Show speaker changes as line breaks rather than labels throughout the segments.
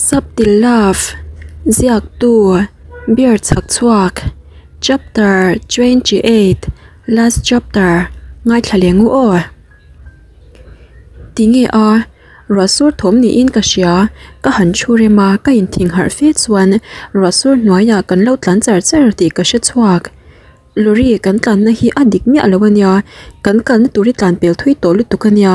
Subtle Love, Ziaktu, Beer chhak chhuak, Chapter 28, Last Chapter, Ngaithla leh ngu aw. Tinge a, ruah sur thawm niin ka hria, ka han thu rem a, ka inthing harh fe chuan ruah sur hnuaiah kan lo tlan char char tih ka hre chhuak. Lorry kan tlanna hi a dik miah lo a nia, kan kalna tur hi tlan pel thui tawh lutuk a nia.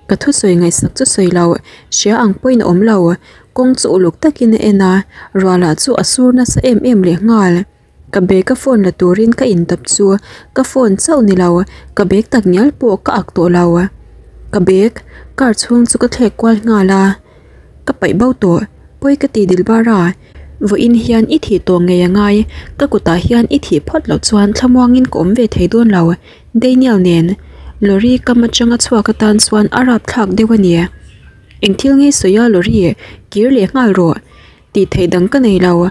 Ka thusawi ngaihsak chu sawi lo, hria ang pawhin a awm lo. Kawng chu uluk takin a en a, ruah lah chu a sur nasa em em leh nghal. Ka bag a phone la turin ka indap chu ka phone chauh ni lo, ka bag tak ngial pawh ka ak tawh lo. Ka bag car chhung chu ka thlek kual nghal a, ka paih bo tawh, pawi ka ti dil bar a. Vawiin hian i thih tawh ngei a ngai, ka kutah hian i thih phawt loh chuan thlamuangin ka awm ve thei dawn lo, Daniel nen lorry kam atanga chhuak atan chuan a rapthlak deuh a ni. Eng thil ngei sawi a lorry kir leh nghal rawh tih theih dang ka nei lo.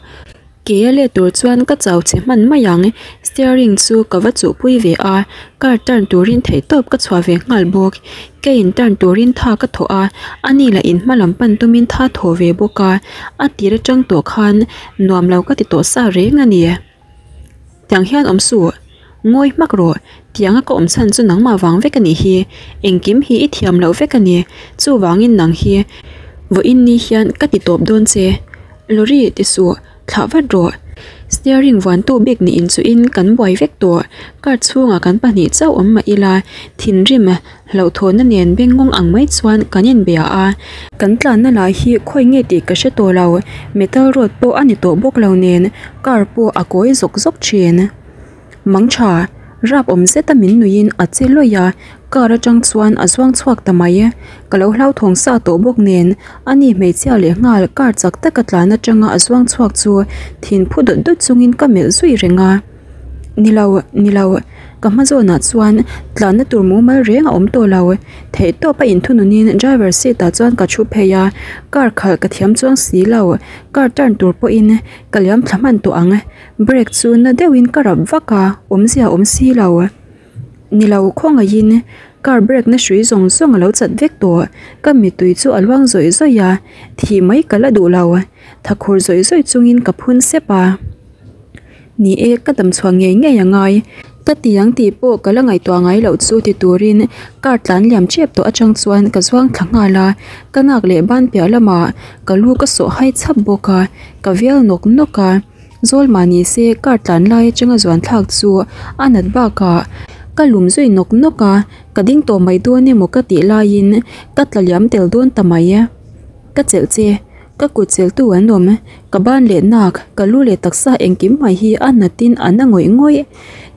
Ke a let tur chuan ka chau che hman mai ang, steering chu ka va chuhpui ve a, car turn turin theihtawp ka chhuah ve nghal bawk. Ke in turn turin tha ka thawh a, ani lah in hma lam pan tumin tha thaw ve bawk a, a tir atang tawh khan nuam lo ka ti tawh sa reng a ni. Tiang hian awm suh, ngawi hmak rawh, tianga ka awm chhan chu nangmah vang vek a nih hi, engkim hi i thiam loh vek a ni, chuvangin nang hi vawiin ni hian ka ti tawp dawn che, lorry ti suh, thlah vat rawh. Steering vuantu bik nih inchuhin kan buai vek tawh, car chhungah kan pahnih chauh awm mah ila, thinrim Hlauhthawnna nen bengngawng ang mai chuan kan inbia a, kan tlanna lai hi khawi nge tih ka hre tawh lo, metal road pawh a ni tawh bawk lo nen car pawh a kawi zawk zawk thin. Mangtha, rap awm zeta min nuihin a che lawih a, car atang chuan a zuang chhuak ta mai. Ka lo hlauthawng sa tawh bawk nen ani hmeichhia leh nghal car chak taka tlan atanga a zuang chhuak chu thin phu dawt dawt chungin ka melh zui reng a. Ni lo, ni lo, ka hma zawnah chuan tlanna tur mumal reng a awm tawh lo. Theihtawp a inthununin driver seat ah chuan ka thu phei a, car khalh ka thiam chuang si lo, car turn tur pawhin ka liam thla hman tawh ang. Brake chu na deuhin ka rap vak a, awmzia a awm si lo. Ni lo, khawngaihin car brake na hrui zawng zawng a lo chat vek tawh, ka mittui chu a luang zawih zawih a, thih mai ka la duh lo, thakhur zawih zawih chungin ka phun sep a. Ni e, ka dam chhuah ngei ngei a ngai. Ka ti ang tih pawh ka la ngaihtuah ngai loh chu ti turin car tlan liam tep tawh atang chuan ka zuang thla nghal a, ka nak leh ban piah lamah ka lu ka sawh hai chhap bawk a, ka vial nawk nawk a. Zawl mah ni se car tlan lai atanga zuan thlak chu a nat bakah ka lum zui nawk nawk a, ka ding tawh mai dawn emaw ka tih laiin ka tla liam tel dawn ta mai. Ka chelh che. Ka kut cheltu an awm, ka ban leh nak, ka lu leh taksa engkim mai hi a natin a na ngawih ngawih.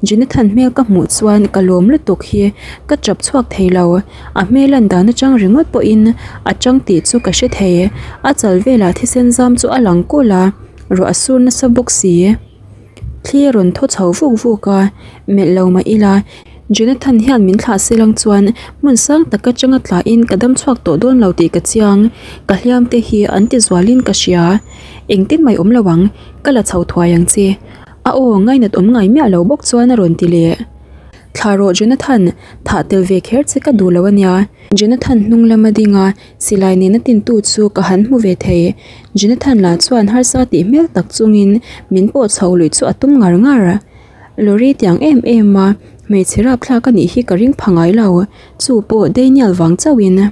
Jonathan hmel ka hmuh chuan ka lawm lutuk hi ka tap chhuak thei lo, a hmel lan dan atang ringawt pawhin a tang tih chu ka hre thei. A chal velah thisen zam chu a lang kulh a, ruah a sur nasa bawk si. Thli a rawn thaw chho vuk vuk a, melh lo mah ila Jonathan hian min thlah se lang chuan hmun sang tak atanga tlahin ka dam chhuak tawh dawn lo tih ka chiang, ka hliam te hi an ti zualin ka hria. Engtin mai awm lo ang, ka la chho thuai ang che. A aw ngainat awm ngai miah lo bawk chuan a rawn ti leh. Thlah rawh Jonathan, thah tel ve kher che ka duh lo ania. Jonathan hnung lama ding a, Silai nena tintu chu ka han hmu ve thei. Jonathan lah chuan harsa tih hmel tak chungin min pawh chho luih chu a tum ngar ngar. Lorry tiang em em a, hmeichhe rapthlak a nih hi ka ring pha ngai lo, chu pawh Daniel vang chauhin.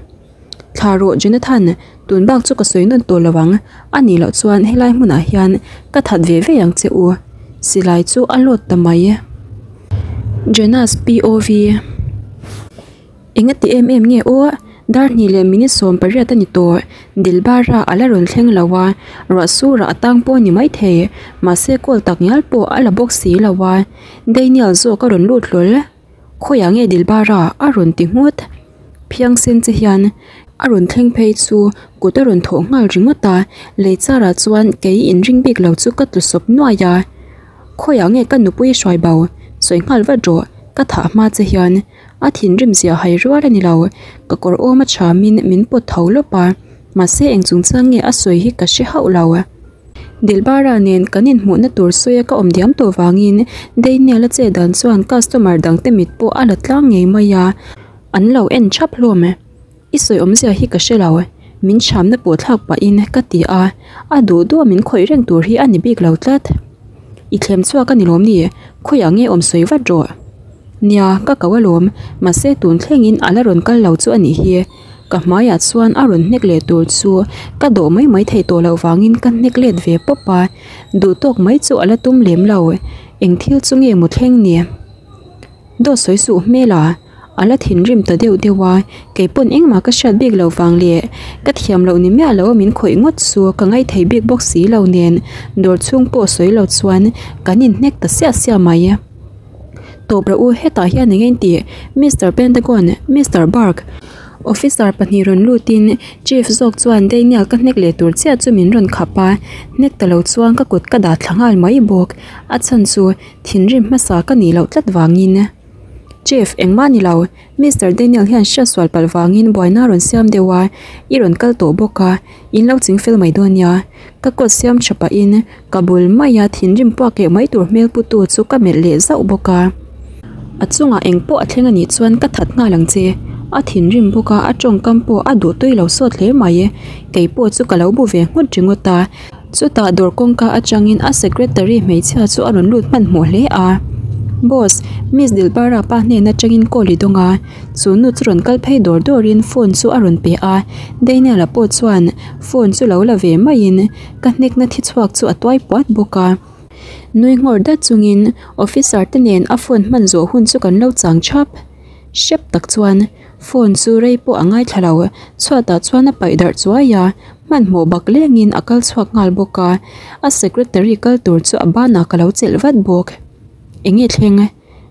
Thla rawh Jonathan, tun bak chu ka sawi nawn tawh lo ang, a nih loh chuan helai hmunah hian ka that ve ve ang che u. Silai chu a lawt ta mai. Jonas POV. Enga ti em em nge aw, dar hnih leh minute 18 a ni tawh, Dilbara a la rawn thleng lo a, ruah surah a tang pawh a ni maithei, mahse call tak ngial pawh a la bawk si lo a, Daniel zawk a rawn lut hlawl, khawiah nge Dilbara a rawn ti nghut, phiang sen che hian a rawn thleng phei chu kut a rawn thawh nghal ringawt a, lei char ah chuan kei inring bik lo chu ka tlu sawp nuai a, khawiah nge ka nupui hruai bo, sawi nghal vat rawh, ka thah hma che hian. A thinrim zia hai rual a ni lo, ka kawr awm a thamin min pawt tho lawp a, mahse eng chungchang nge a sawi hi ka hre hauh lo. Dilbara nen kan inhmuhna tur sawi a ka awm diam tawh vangin Daniel a che dan chuan customer dangte mit pawh a la tlang ngei mai a, an lo en thap hlawm. I sawi awmzia hi ka hre lo. Min chhamna pawh thlak pahin ka ti a, a duh duh a min khawih reng tur hi a ni bik lo tlat. I thlem chhuak a ni lawm ni? Khawiah nge awm sawi vat rawh. Nia, ka ko alawm, mahse tun thlengin a la rawn kal lo chu a nih hi. Ka hmaiah chuan a rawn hnek leh tur chu ka dawh mai mai thei tawh loh vangin ka hnek let ve pawp a, duh tawk mai chu a la tum lem lo. Eng thil chu nge maw thleng ni? Dawt sawi suh hmel a, a la thinrim ta deuh deuh a, kei pawn engmah ka hriat bik lo vang leh ka thiam loh ni miah lo a min khawih ngawt chu ka ngaithei bik bawk si lo nen dawr chhung pawh sawi lo chuan kan inhnek ta siah siah mai. Tawp rawh u, hetah hian eng eng tih? Mister Pentagon, Mister Bark, Officer pahnih rawn lutin Chief zawk chuan Daniel ka hnek leh tur chiah chu min rawn khap a, hnek ta lo chuan ka kut ka dah thla nghal mai bawk, a chhan chu Thinrim hmasa ka nih loh tlat vangin Chief engmah ni lo, Mister Daniel hian hriat sual palh vangin buaina a rawn siam deuh a, i rawn kal tawh bawk a, in lo ching fel mai dawn nia. Ka coat siam tha pahin ka bul maia thinrim puak leh mai tur hmel putu chu ka melh leh zauh bawk a. A chungah eng pawh a thleng a nih chuan ka that nghal ang che. A thinrim bawk a, a tawngkam pawh a duh tui lo sawt hle mai. Kei pawh chu ka lo bu ve nghut ringawt a. Chutah dawr kawngka atangin a secretary hmeichhia chu a rawn lut hmanhmawh hle a. Boss, Miss Dilbara pa hnen atangin call i dawng a, chu nu chu rawn kal phei dawr dawrin phone chu a rawn pe a. Daniel-a pawh chuan phone chu lo la ve maiin ka hnekna thi chhuak chu a tuai puat bawk a. Nui nghawr dat chungin officer te nen a phone hman zawh hun chu kan lo chang thap. Hrep tak chuan phone chu rei pawh a ngaithla lo, chhuatah chuan a paih darh chuai a, hmanhmawh bak lengin a kal chhuak nghal bawk a, a secretary kal tur chu a banah ka lo chelh vat bawk. Eng nge thleng?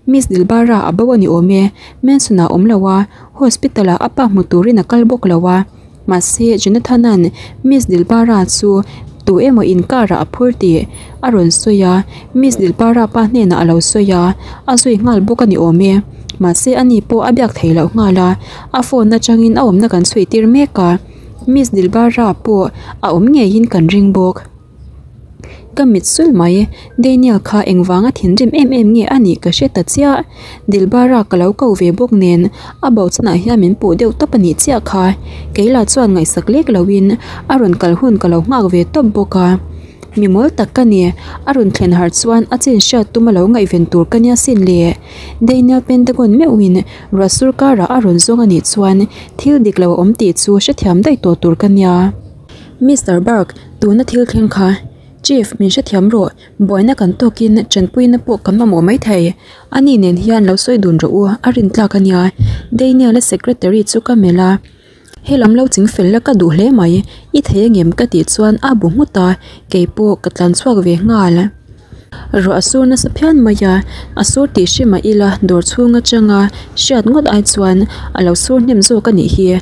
Miss Dilbara a bo a ni awm e, Mansion ah a awm lo a, hospital ah a pa hmu turin a kal bawk lo a, mahse Jonathan-a'n Miss Dilbara chu tu emaw in car ah a phur tih a rawn sawi a, Miss Dilbara pa hnenah a lo sawi a, a zui nghal bawk a ni awm e, mahse ani pawh a biak theih loh nghal a, a phone atangin a awmna kan chhuih tir mek a. Miss Dilbara pawh a awm ngeiin kan ring bawk. Ka mit sul mai, Daniel kha engvanga thinrim em em nge a nih ka hre ta chiah. Dilbara ka lo ko ve bawk nen a bauchhanah hian min puh deuh tawp a nih chiah kha. Keila chuan ngaihsak lek loin a rawn kal hun ka lo nghak ve tawp bawk a. Mi mawl tak ka ni, a rawn thlen harh chuan a chin hriat tum a lo ngaihven tur ka nia sin le. Daniel Pentagon meuhin ruah sur karah a rawn zawng a nih chuan thil dik lo a awm tih chu hrethiam daih tawh tur ka nia. Mister Burke, tuna thil thleng kha Chief min hrethiam rawh, buaina kan tawkin tanpuina pawh kan mamawh maithei. Ani nen hian lo sawi dun rawh u, a rintlak a nia. Daniel-a secretary chu ka melh a. He lam lo ching fel la ka duh hle mai, i thei angem ka tih chuan a bu nghut a, kei pawh ka tlan chhuak ve nghal. Ruah a sur nasa phian mai a, a sur tih hre mah ila dawr chhung atanga hriat ngawt ai chuan a lo sur hnem zawk a nih hi.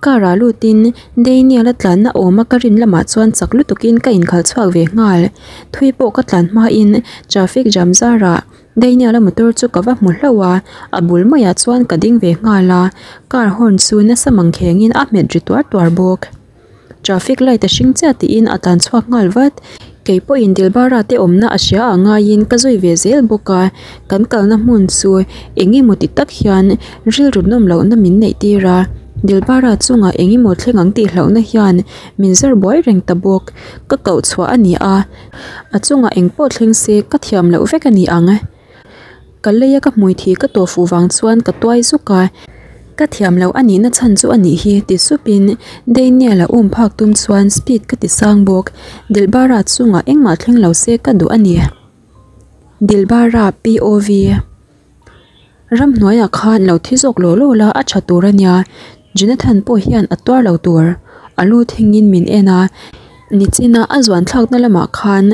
Car ah lutin Daniel a tlanna awm a ka rin lamah chuan chak lutukin ka inkhalh chhuak ve nghal. Thui pawh ka tlan hmain traffic jam zarah Daniel-a motor chu ka va hmu hlauh a, a bul maiah chuan ka ding ve nghal a, car horn chu nasa mangkhengin a hmet ri tuar tuar bawk. Traffic light a hring chiah tiin a tlan chhuak nghal vat. Kei pawhin Dilbara te awmna a hria ah ngaiin ka zui ve zel bawk a, kan kalna hmun chu eng emaw ti tak hian rilru nawm lohna min neih tir a, Dilbara chungah eng emaw thleng ang tih hlauhna hian min zar buai reng ta bawk. Ka koh chhuah a ni a. A chungah eng pawh thleng se ka thiam loh vek a ni ang. Ka leia ka hmui thi ka tawh fuh vang chuan ka tuai zuk a, ka thiam loh a nihna chhan chu a nih hi ti supin Daniel-a um phak tum chuan speed ka ti sang bawk. Dilbara chungah engmah thleng lo se ka duh a ni. Dilbara POV. Ramhnuaiah khan lo thi zawk law law la a tha tur a nia, Jonathan pawh hian a tuar lo tur. A lu thingin min en a, nichina a zuan thlakna lamah khan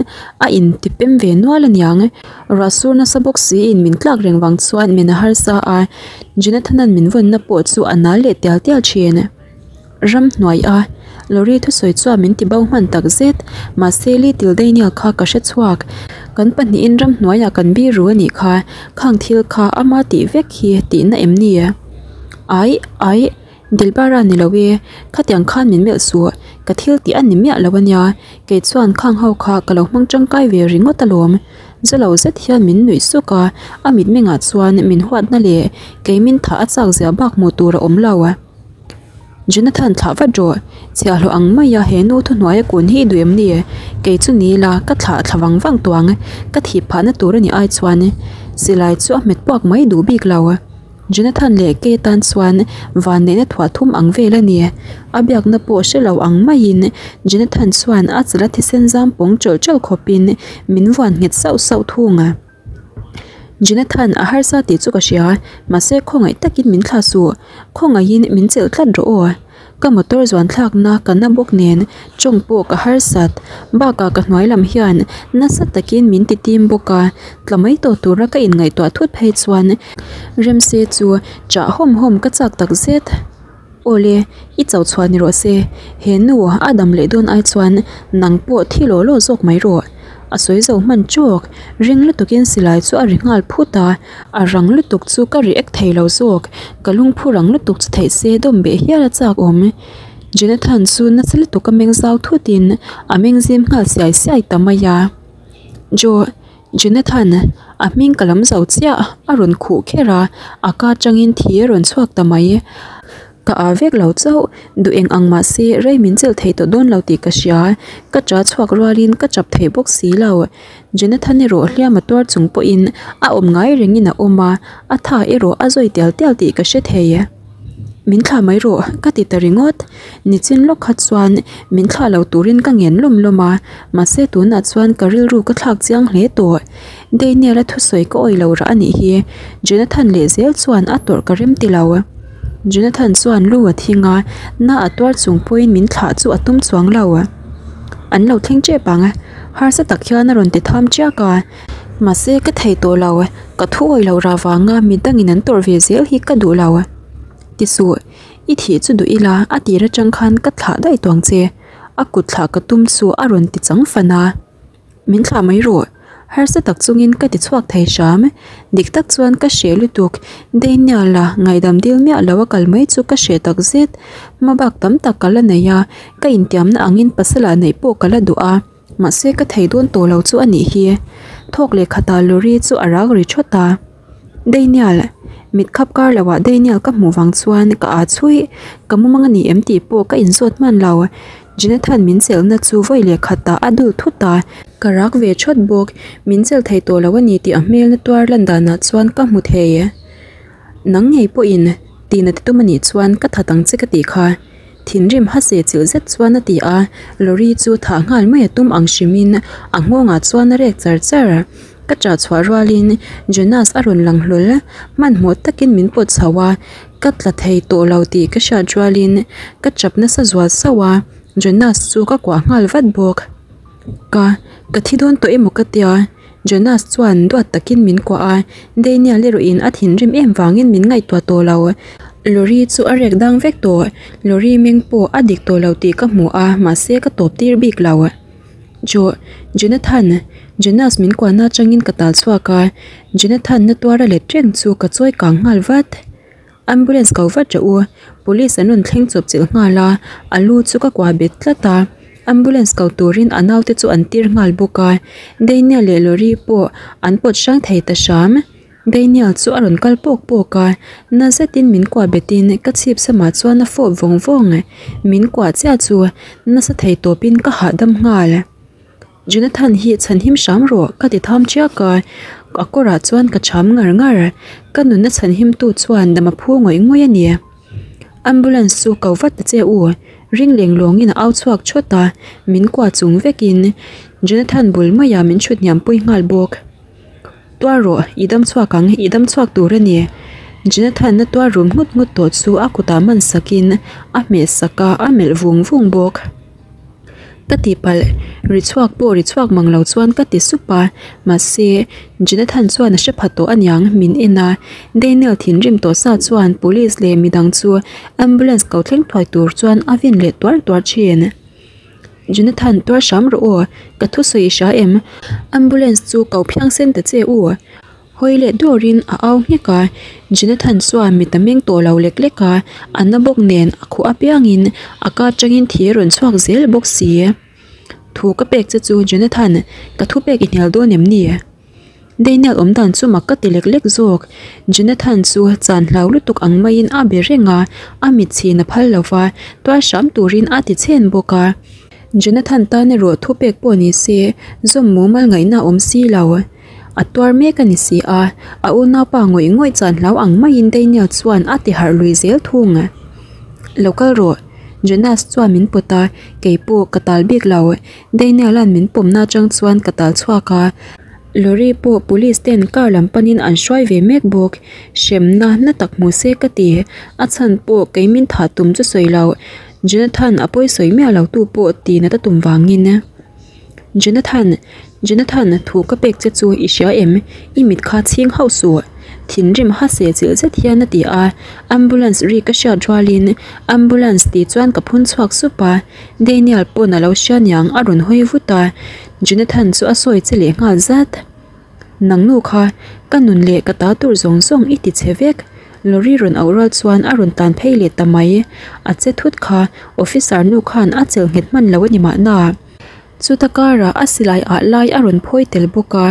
a inti pem ve nual a niang. Ruah sur nasa bawk siin min tlak reng vang chuan min a harsa a, Jonathan-a'n min vawnna pawh chu a nal leh tial tial thin. Ramhnuai a lorry thusawi chuan min ti bo hman tak zet mahse little Daniel kha ka hre chhuak kan pahnihin ramhnuaiah kan biru a nih kha khang thil kha ama tih vek hi tihna em ni aih aih Dilbara ni lo e khatiang khan min melh suh ka thil tih a ni miah lo a nia kei chuan khang ho kha ka lo hmang tangkai ve ringawt alawm zalo zet hian min nuih suk a a mitmengah chuan min huatna leh kei min thah a chak zia bak hmuh tur a awm lo. Jonathan thlah vat rawh, chhiahhlawh ang maia he nu thuhnuaia kun hi i duh em ni? Kei chu ni ila ka thlah thla vang vang tuang, ka thih phahna tur a nih ai chuan silai chu a hmet puak mai duh bik lo. Jonathan leh Kay tan chuan vanneihna thuah thum ang vel a ni. A biakna pawh hre lo ang maiin Jonathan chuan a chal a thisen zam pawng tawlh tawlh khawpin min vuan nghet sauh sauh thung a. Jonathan a harsa tih chu ka hria, mahse khawngaih takin min thlah suh, khawngaihin min chelh tlat rawh aw. Ka motor zuan thlakna ka na bawk nen tawng pawh ka harsat, bakah ka hnuai lam hian nasa takin min ti tim bawk a, tla mai tawh tura ka inngaihtuah thut phei chuan Remse chu chah hawm hawm ka chak tak zet. Awle, i cho chhuah ni rawh se, he nu a dam leh dawn ai chuan nang pawh thi law law zawk mai rawh. A sawi zo hman tawk, ring lutukin silai chu a ri nghal phut a, a rang lutuk chu ka react thei lo zawk, ka lungphu rang lutuk chu theih se dawm beh hial a chak awm. Jonathan chu nasa lutuk a meng zau thutin a meng zim nghal siai siai ta mai a. Jo. Jonathan, a hming ka lam zo chiah, a rawn khuh kher a, a ka atangin thi a rawn chhuak ta mai. Ka â vek lo chauh, duh eng ang mah se rei min chelh thei tawh dawn lo tih ka hria, ka ṭa chhuak rualin ka ṭap thei bawk si lo. Jonathan erawh hliam a tuar chung pawhin a awm ngai rengin a awm a, a tha erawh a zawi tial tial tih ka hre thei. Min thlah mai rawh, ka ti ta ringawt. Nichin lawk kha chuan min thlah lo turin ka ngen lawm lawm a, mahse tunah chuan ka rilru ka thlak chiang hle tawh. Daniel-a thusawi ka awih lo rah a nih hi, Jonathan leh zel chuan a tawrh ka rem ti lo. Jonathan chuan lu a thing a, na a tuar chung pawhin min thlah chu a tum chuang lo. An lo thleng tep ang, harsa tak hian a rawn ti tham chiak a. Mahse ka thei tawh lo, ka thu awih loh rah vanga mi dangin an tawrh ve zel hi ka duh lo. Ti suh, i thih chu duh ila a tir atang khan ka thlah daih tawng che, a kut thlah ka tum chu a rawn ti chang fan a. Min thlah mai rawh, harsa tak chungin ka ti chhuak thei hram. Dik tak chuan ka hreh lutuk, Daniel-a ngaihdam dil miah lo a kal mai chu ka hreh tak zet. Hmabak tam tak ka la nei a, ka intiamna angin pasal ah neih pawh ka la duh a. Mahse ka thei dawn tawh lo chu a nih hi. Thawk leh khatah lorry chu a rak ri thawt a. Daniel. Mit khap kar lo ah Daniel ka hmuh vang chuan ka aa chhuih. Ka mumang a ni em tih pawh ka inzawt hman lo. Jonathan min chelhna chu vawi leh khatah a dul thut a. Ka rak ve thawt bawk. Min chelh thei tawh lo a ni tih a hmelna tuar lan danah chuan ka hmu thei. Nang ngei pawhin tina ti tum a nih chuan ka that ang che ka tih kha. Thinrim hase chilh zet chuan a ti a, lorry chu thah nghal mai a tum ang hrimin a nghawngah chuan a rek char char. Ka ṭah chhuah rualin Jonas a rawn lang hlawl, hmanhmawh takin min pawt chho a, ka tla thei tawh lo tih ka hriat rualin ka ṭap nasa zual sauh a, Jonas chu ka kuah nghal vat bawk. Ka, ka thi dawn tawh emaw ka tia, Jonas chuan duat takin min kuah a, Daniel erawhin a thinrim em vangin min ngaihtuah tawh lo. Lorry chu a rek dang vek tawh, lorry meng pawh a dik tawh lo tih ka hmu a, mahse ka tawp tir bik lo. Jo, Jonathan, Jonas min kuahna atangin ka tal chhuak a, Jonathan na tuar a let reng chu ka chawi kang nghal vat. Ambulance ko vat rawh u, police an rawn thleng chawp chilh nghal a, a lu chu ka kuah bet tlat a, ambulance ko turin a naute chu an tir nghal bawk a, Daniel leh Lori pawh an pawt hrang thei ta hram, Daniel chu a rawn kal pawk pawk a, na zetin min kuah betin ka chhip samah chuan a fawp vawng vawng, min kuah chiah chu nasa thei tawpin ka hahdam nghal. Jonathan hi chhanhim hram rawh ka ti tham chiak a, a kawrah chuan ka cham ngar ngar, ka nunna chhanhim tu chuan dam a phu ngawih ngawih a ni. Ambulance chu ko vat ta che u, ring leng lawngin a au chhuak thawt a, min kuah chung vekin Jonathan bul maiah min thut hniam pui nghal bawk. Tuar rawh, i dam chhuak ang, i dam chhuak tur a ni. Jonathan a tuar rum nghut nghut tawh chu a kutah man sakin a hmeh sak a, a melh vung vung bawk. Ka tihpalh, ri chhuak pawh ri chhuak mang lo chuan ka ti sup a, mahse Jonathan chuan a hre pha tawh aniang min en a, Daniel thinrim tawh sa chuan police leh midang chu ambulance ko thleng thuai tur chuan a vin leh tuar tuar thin. Jonathan tuar hram rawh aw, ka thusawi i hria em? Ambulance chu ko phiang sen ta che u. Hawi leh dawrin a au nghek a, Jonathan chuan mit a meng tawh lo lek lek a, a na bawk nen a khuh apiangin a ka atangin thi a rawn chhuak zel bawk si. Thu ka pek che chu Jonathan, ka thu pek i hnial dawn em ni? Daniel awmdan chu mak ka ti lek lek zawk. Jonathan chu chan hlau lutuk ang maiin a be reng a, a mit chhin a phal lo va, tuar hram turin a ti chhen bawk a. Jonathan tan erawh thupek pawh ni se, zawm mumal ngaihna a awm si lo. A tuar mek a ni si a, a unaupa ngawih ngawih chan hlau ang maiin Daniel chuan a ti harh lui zel thung. Lo kal rawh. Jonas chuan min pawt a, keipawh ka tal bik lo. Daniel-a'n min pawmna atang chuan ka tal chhuak a. Lorry pawh police ten car lam panin an hruai ve mek bawk. Hremna na tak hmu se ka ti. A chhan pawh kei min thah tum chu sawi lo. Jonathan a pawi sawi miah lo tu pawh ti nata tum vangin. Jonathan, Jonathan thu ka pek che chu i hria em? I mit kha chhing hauh suh. Thinrim ha se chilh zet hian a ti a. Ambulance ri ka hriat rualin Ambulance tih chuan ka phun chhuak sup a. Daniel pawn a lo hria niang a rawn hawi vut a, Jonathan chu a sawi che leh nghal zat. Nang nu kha, ka nun leh ka ta tur zawng zawng i ti che vek. Lorry rawn auh rual chuan a rawn tan phei leh ta mai. A che thut kha, officer nu khan a chelh nghet hman lo a ni mahna. Chuta karah a silai ah lai a rawn phawi tel bawk a,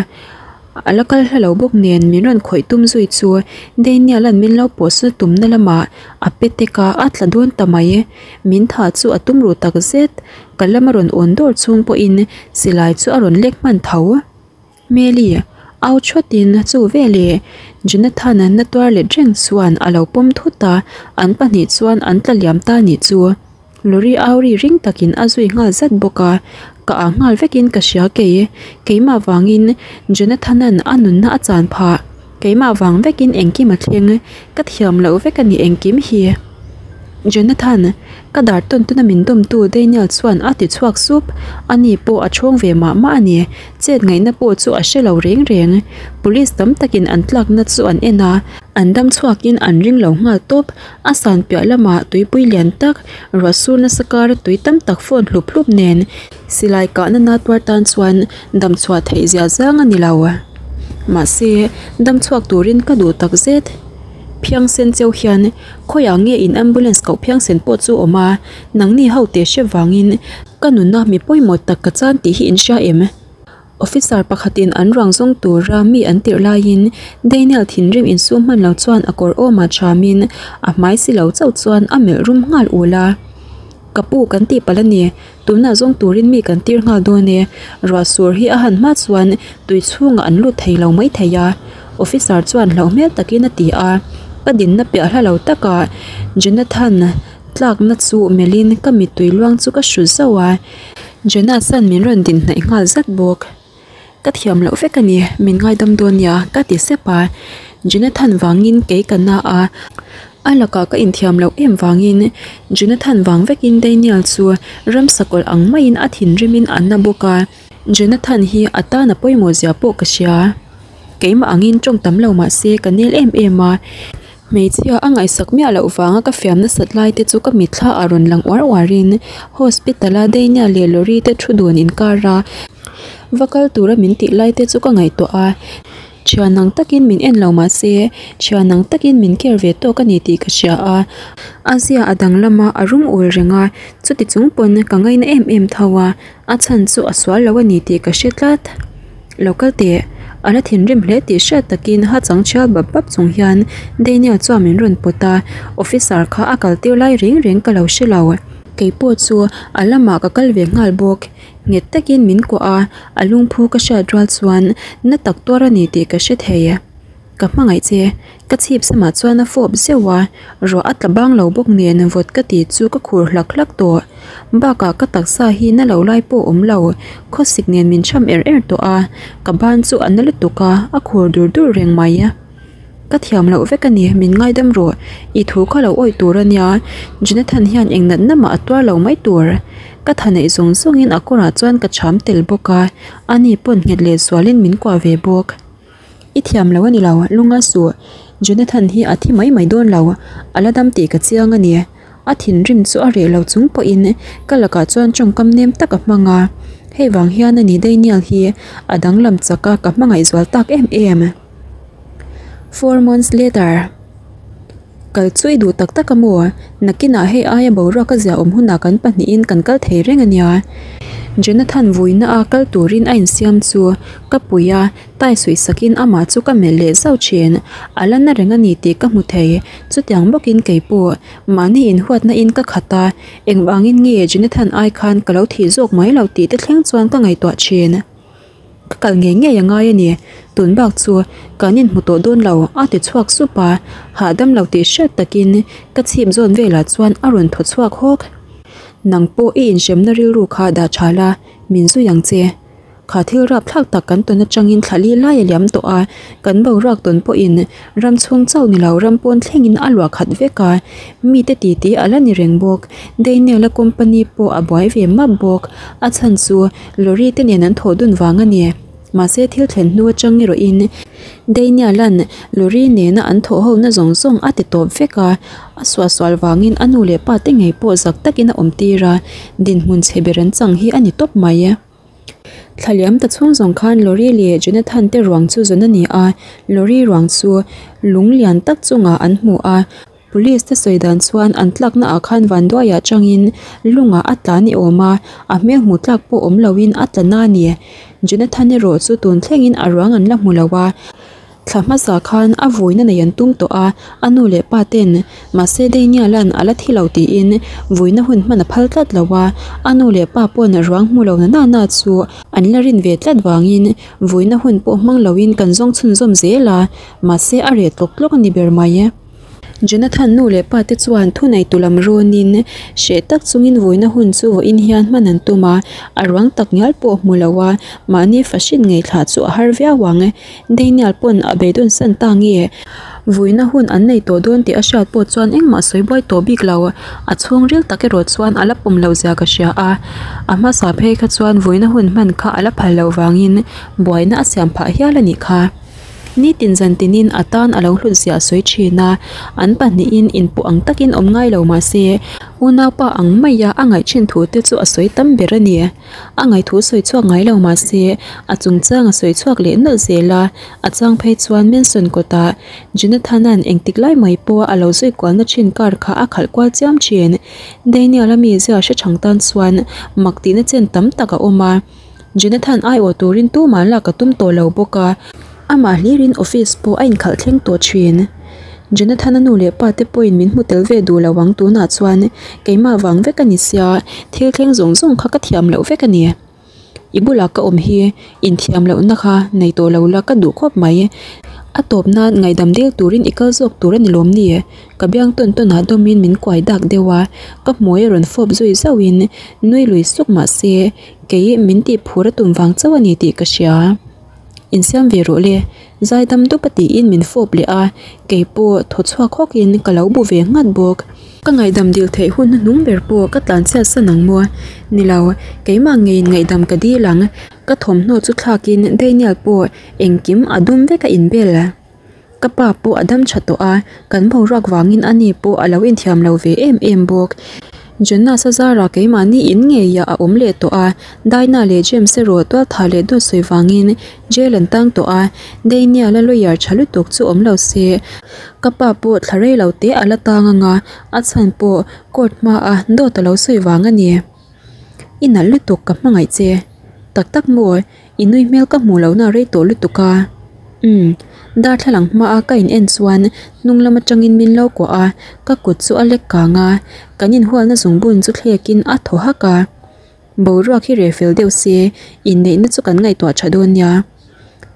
a la kal hla lo bawk nen min rawn khawih tum zui chu Daniel-a'n min lo pawh sawn tumna lamah a pe tek a, a tla dawn ta mai. Min tha chu a tum ruh tak zet, ka lama rawn awn dawr chung pawhin silai chu a rawn lek hman tho. Hmeli, au thawtin chu veleh Jonathan-a na tuar let reng chuan a lo pawm thut a, an pahnih chuan an tla liam ta nih chu. Lorry au ri ring takin a zui nghal zat bawk a, ka ah nghal vekin ka hria kei. Keimah vangin Jonathan-a'n a nunna a chan phah. Keimah vang vekin engkim a thleng, ka thiam loh vek a ni engkim hi. Jonathan, ka dar tawn tuna min dawmtu Daniel chuan a ti chhuak sup. Ani pawh a chhawng ve mah mah a ni. Chet ngaihna pawh chu a hre lo reng reng. Police tam takin an tlakna chu an en a, an dam chhuakin an ring lo nghal tawp. A san piah lamah tuipui lian tak, ruah sur nasa kara tui tam tak phone hlup hlup nen silai kahna na tuar tan chuan dam chhuah theih zia zang a ni lo. Mahse, dam chhuak turin ka duh tak zet. Phiangsen cheu hian khawiah nge in ambulance koh phiangsen pawh chu awm a, nangni ho teh hre vangin ka nuna mi pawimawh tak ka chan tih hi in hria em? Officer pakhatin an ruang zawng tura mi an tirh laiin Daniel thinrim insum hman lo chuan a kawr awmah thamin a hmai si lo chauh chuan a melh rum nghal ul a. Ka pu kan tih palh a ni, tunah zawng turin mi kan tir nghal dawn e, ruah sur hi a han hma chuan tui chhungah an lut thei lo mai thei a, officer chuan hlauh hmel takin a ti a. Ka dinna piah hla lo takah Jonathan tlakna chu melhin ka mittui luang chu ka hru zauh a. Jonas-a'n min rawn din hnaih nghal zat bawk. Ka thiam loh vek a ni, min ngaidam dawn nia, ka ti sep a. Jonathan vangin kei ka na a, a lakah ka inthiam loh em vangin Jonathan vang vekin Daniel chu ramsa kawlh ang maiin a thinrimin a na bawk a. Jonathan hi a tan a pawimawh zia pawh ka hria. Keimah angin tawng tam lo mah se ka nel em em a. Hmeichhia a ngaihsak miah loh vanga ka fiam nasat lai te chu ka mitthla ah rawn lang uar uar in hospital a Daniel leh Lorry te thu dun inkar a va kal tura min tih lai te chu ka ngaihtuah a, thian ang takin min en lo mah se thian ang takin min care ve tawk a ni tih ka hria a, a zia a danglam a a rum ul reng a, chuti chung pawn ka ngaina em em tho a. A chhan chu a sual lo a ni tih ka hre tlat. Lo kal teh, a la thinrim hle tih hriat takin ha chang thial bap bap chung hian Daniel chuan min rawn pawt a, officer kha a kal tir lai reng reng ka lo hre lo. Kei pawh chu a lamah ka kal ve nghal bawk. Nghet takin min kuah a, a lungphu ka hriat rual chuan na tak tuar a ni tih ka hre thei. Ka hmangaih che, ka chhip samah chuan a fawp zeuh a, ruah a tla bang lo bawk nen vawt ka ti chu ka khur hlak hlak tawh. Bakah ka taksa hi na lo lai pawh awm lo, khawsik nen min cham er er tawh a, ka ban chu a na lutuk a, a khur dur dur reng mai. Ka thiam loh vek a ni, min ngaidam rawh, i thu kha lo awih tur a nia, Jonathan hian eng natna mah a tuar lo mai tur. Ka tha neih zawng zawngin a kawrah chuan ka cham tel bawk a, ani pawn nghet leh zualin min kuah ve bawk. I thiam lo a ni lo, lunga suh. Jonathan hi a thi mai mai dawn lo, a la dam tih ka chiang a ni. A thinrim chu a reh lo chung pawhin ka lakah chuan tawngkam nem tak a hmang a. Hei vang hian a ni Daniel hi a danglam chak a, ka hmangaih zual tak em em. Four months later. Kal chu i duh tak tak a maw? Nakinah hei aia boruak a ziahawm hunah kan pahnihin kan kal thei reng a nia. Jonathan vuina a kal turin a insiam chu ka pui a, tai suih sakin amah chu ka melh leh zauh thin. A la na reng a ni tih ka hmu thei. Chutiang bawkin kei pawh mahni inhuatna in ka khat a, engvangin nge Jonathan ai khan ka lo thih zawk mai lo tih te thleng chuan ka ngaihtuah thin. Ka kal ngei ngei a ngai a ni, tun bak chu kan inhmu tawh dawn lo a ti chhuak sup a, hahdam lo tih hriat takin ka chhip zawn velah chuan a rawn thaw chhuak hawk. Nang pawh i inhremna rilru kha dah tha la, min zui ang che. Kha thil rapthlak tak kan tawn atangin thla li lai a liam tawh a, kan boruak tawn pawhin ram chhung chauh ni lo ram pawn thlengin a luah khat vek a, mite titi a la ni reng bawk. Daniel-a company pawh a buai ve map bawk, a chhan chu Lorry te nen an thawh dun vang a ni. Mahse thil thlen hnu atang erawhin Daniel-a'n Lorry nena an thawh ho na zawng zawng a ti tawp vek a, a suahsual vangin a nu leh pa te ngei pawh zak takin a awm tir a, dinhmun chhe ber an chang hi a ni tawp mai. Thla liam ta chhung zawng khan Lorry leh Jonathan te ruang chu zawn a ni a, Lorry ruang chu lung lian tak chungah an hmu a, Police te sawi dan chuan an tlakna ah khan vanduai ah changin lungah a tla ni awm a, a hmel hmuh tlak pawh awm loin a tla na a ni. Jonathan erawh chu tun thlengin a ruang an la hmu lo a, thla hmasa khan a vuina nei an tum tawh a, a nu leh pa ten mahse Daniel-a'n a la thi lo tiin vuina hun hman a phal tlat lo a, a nu leh pa pawn ruang hmu lo na na na chu an la rin ve tlat vangin vuina hun pawh hmang loin kan zawng chhunzawm zel a, mahse a reh tlawk tlawk a ni ber mai. Jonathan nu leh pa te chuan thuneitu lam rawnin hreh tak chungin vawiina hun chu vawiin hian hman an tum a, a ruang tak ngial pawh hmu lo a, mahni fahrin ngaihthlah chu a har viau ang. Daniel pawn a beidawn san ta nge? Vawiina hun an nei tawh dawn tih a hriat pawh chuan engmah sawi buai tawh bik lo. A chhungril tak erawh chuan a la pawm loh zia ka hria a, a hmasa phei kha chuan vawiina hun hman kha a la phal loh vangin buaina a siam phah hial a nih kha. Nitin zan tinin a tan a lo hlut ziah sawi thin a, an pahnihin inpawh ang takin awm ngai lo mah se, unaupa ang maia a ngaih thin thu te chu a sawi tam ber a ni. A ngaihthu sawi chhuak ngai lo mah se, a chungchang a sawi chhuak leh nawlh zel a, a chang phei chuan Manson kawtah Jonathan-a'n engtik lai mai pawha a lo zui kualna thin car kha a khalh kual chiam thin. Daniel-a mizia hre chhang tan chuan mak tihna chen tam tak a awm a. Jonathan aiawh turin tumah lak a tum tawh lo bawk a, amah hlirin office pawh a inkhalh thleng tawh thin. Jonathan-a nu leh pa te pawhin min hmu tel ve duh lo ang tunah chuan keimah vang vek a ni sia, thil thleng zawng zawng kha ka thiam loh vek a ni. I bulah ka awm hi inthiam lohna kha nei tawh lo la ka duh khawp mai. A tawp nan ngaihdam dil turin i kal zawk tur a ni lawm ni? Ka biang tawn tawn ah dawmin min kuai dak deuh a, ka hmui a rawn fawp zui zauhin nui lui suk mah se Kei min tih phur a tum vang chauh a ni tih ka hria. Insiam ve rawh le, zaidam dup a tiin min fawp leh a, kei pawh thaw chhuak hawkin ka lo bu ve nghat bawk. Ka ngaihdam dil theih hun hnuhnung ber pawh ka tlanchhiat san ang maw? Ni lo, keimah ngeiin ngaihdam ka dil ang. Ka thawmhnaw chu thlakin Daniel pawh engkim a dum vek a inbel. Ka pa pawh a dam tha tawh a, kan boruak vangin a ni pawh a lo inthiam lo ve em em bawk. Jonas a zarah keimahni in ngeiah a awm leh tawh a, Dinah leh James erawh tualthah leh dawt sawi vangin jail an tang tawh a, Daniel a lawyer tha lutuk chu awm lo se, ka pa pawh thla rei lo te a la tang anga, a chhan pawh court hmaa dawt a lo sawi vang a ni. I nalh lutuk ka hmangaih che. Tak tak maw? I nui hmel ka hmuh lohna a rei tawh lutuk a. Umm. Darthlalang hmaa ka in en chuan hnung lam atangin min lo kuah a, ka kut chu a lek kang a, kan inhualna zungbun chu thlekin a thaw hak a. Boruak hi reh fel deuh se, inneihna chu kan ngaihtuah tha dawn nia.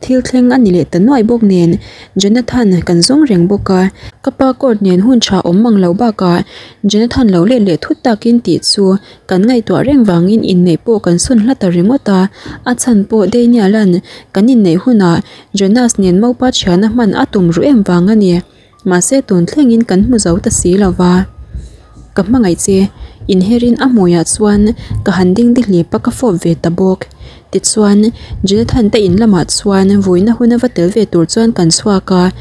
Thil thleng a ni leh ta nuai bawk nen, Jonathan kan zawng reng bawk a. Ka pa court nen hun tha awm mang lo bakah Jonathan lo let leh thut takin tih chu Kan ngaihtuah reng vangin inneih pawh kan sawn hla ta ringawt a, a chhan pawh Daniel-a'n kan inneih hunah Jonas nen mopa thiana hman a tum ruh em vang a ni. Mahse tun thlengin kan hmu zo ta si lo va. Ka hmangaih che, inherin a hmuiah chuan ka han ding dihlip a ka fawp ve ta bawk. Tichuan, Jonathan te in lamah chuan vuina hun a va tel ve tur chuan kan chhuak a.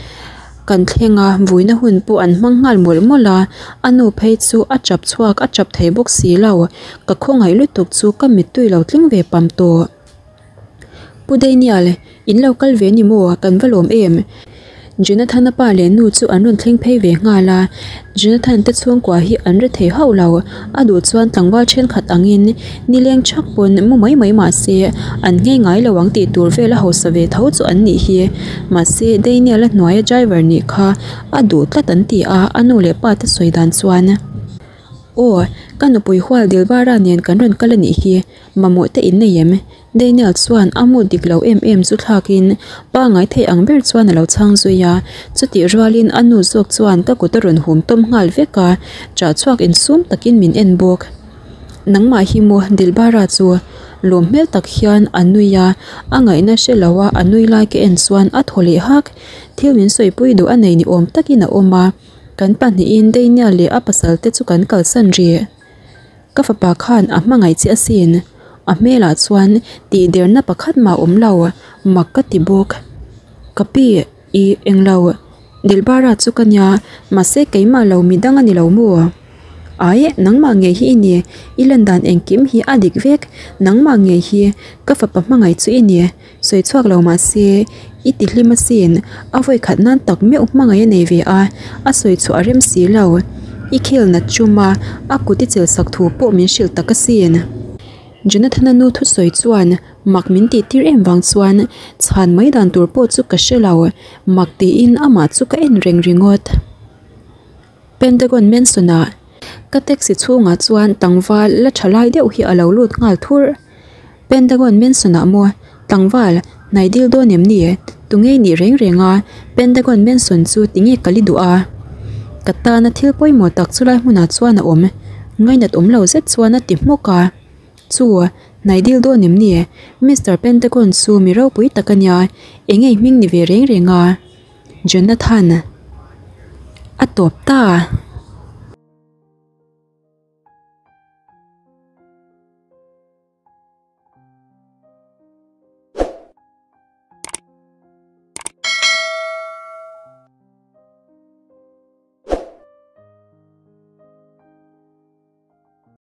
Kan thleng a, vuina hun pawh an hmang nghal mawlh mawlh a, a nu phei chu a chap chhuak a chap thei bawk si lo, ka khawngaih lutuk chu ka mittui lo tling ve pam tawh. Pu Daniel, in lo kal ve ni maw? Kan va lawm em? Jonathan-a pa leh nu chu an rawn thleng phei ve nghal a, Jonathan te chhungkua hi an ri thei hauh lo, a duh chuan tlangval thenkhat angin nileng thak pawn mu mai mai mah se an nghei ngai lo ang tih tur vel a hausa ve tho chu an nih hi. Mahse Daniel-a hnuaia driver nih kha a duh tlat an ti a, a nu leh pa te sawi dan chuan. Aw, ka nupui hual Dilbara nen kan rawn kal a nih hi, mamawh te in nei em? Daniel chuan a mood dik lo em em chu thlakin pangngai thei ang ber chuan a lo chhang zui a, chutih rualin a nu zawk chuan ka kut a rawn hum tawm nghal vek a, ṭah chhuak insum takin min en bawk. Nangmah hi maw Dilbara chu? Lawm hmel tak hian a nui a, a ngaihna hre lo a a nui lai ka en chuan a thaw leh hak. Thil min sawipui duh a nei ni awm takin a awm a, kan pahnihin Daniel leh a pasal te chu kan kalsan rih. Ka fapa khan a hmangaih che asin. A hmelah chuan tihderna pakhat mah awm lo, mak ka ti bawk. Ka pi, i englo, Dilbara chu ka nia, mahse keimah lo midang a ni lo maw? Ai, nangmah ngei hi i ni, i lan dan engkim hi a dik vek, nangmah ngei hi ka fapa hmangaih chu i ni, sawi chhuak lo mahse i ti hlim asin, a vawi khat nan tak meuh hmangaih a nei ve a, a sawi chhuah a rem si lo. I khel nat chum a, a kut i chel sak thu pawh min hrilh tak asin. Jonathan-a nu thusawi chuan mak min tih tir em vang chuan chhan mai dan tur pawh chu ka hre lo, mak tiin amah chu ka en reng ringawt. Pentagon Mansion-ah ka taxi chhungah chuan tlangval la tha lai deuh hi a lo lut nghal thurh. Pentagon Mansion-ah maw tlangval hnai dil dawn em ni? Tunge i nih reng reng a, Pentagon Mansion chu tinge ka li duh a? Ka tana thil pawimawh tak chulai hmunah chuan a awm. Ngainat awm lo zet chuan a ti hmawk a. Chu, hnai dil dawn em ni? Mister Pentagon chu mi ropui tak a nia, eng nge i hming ni ve reng reng a? Jonathan a tawp ta.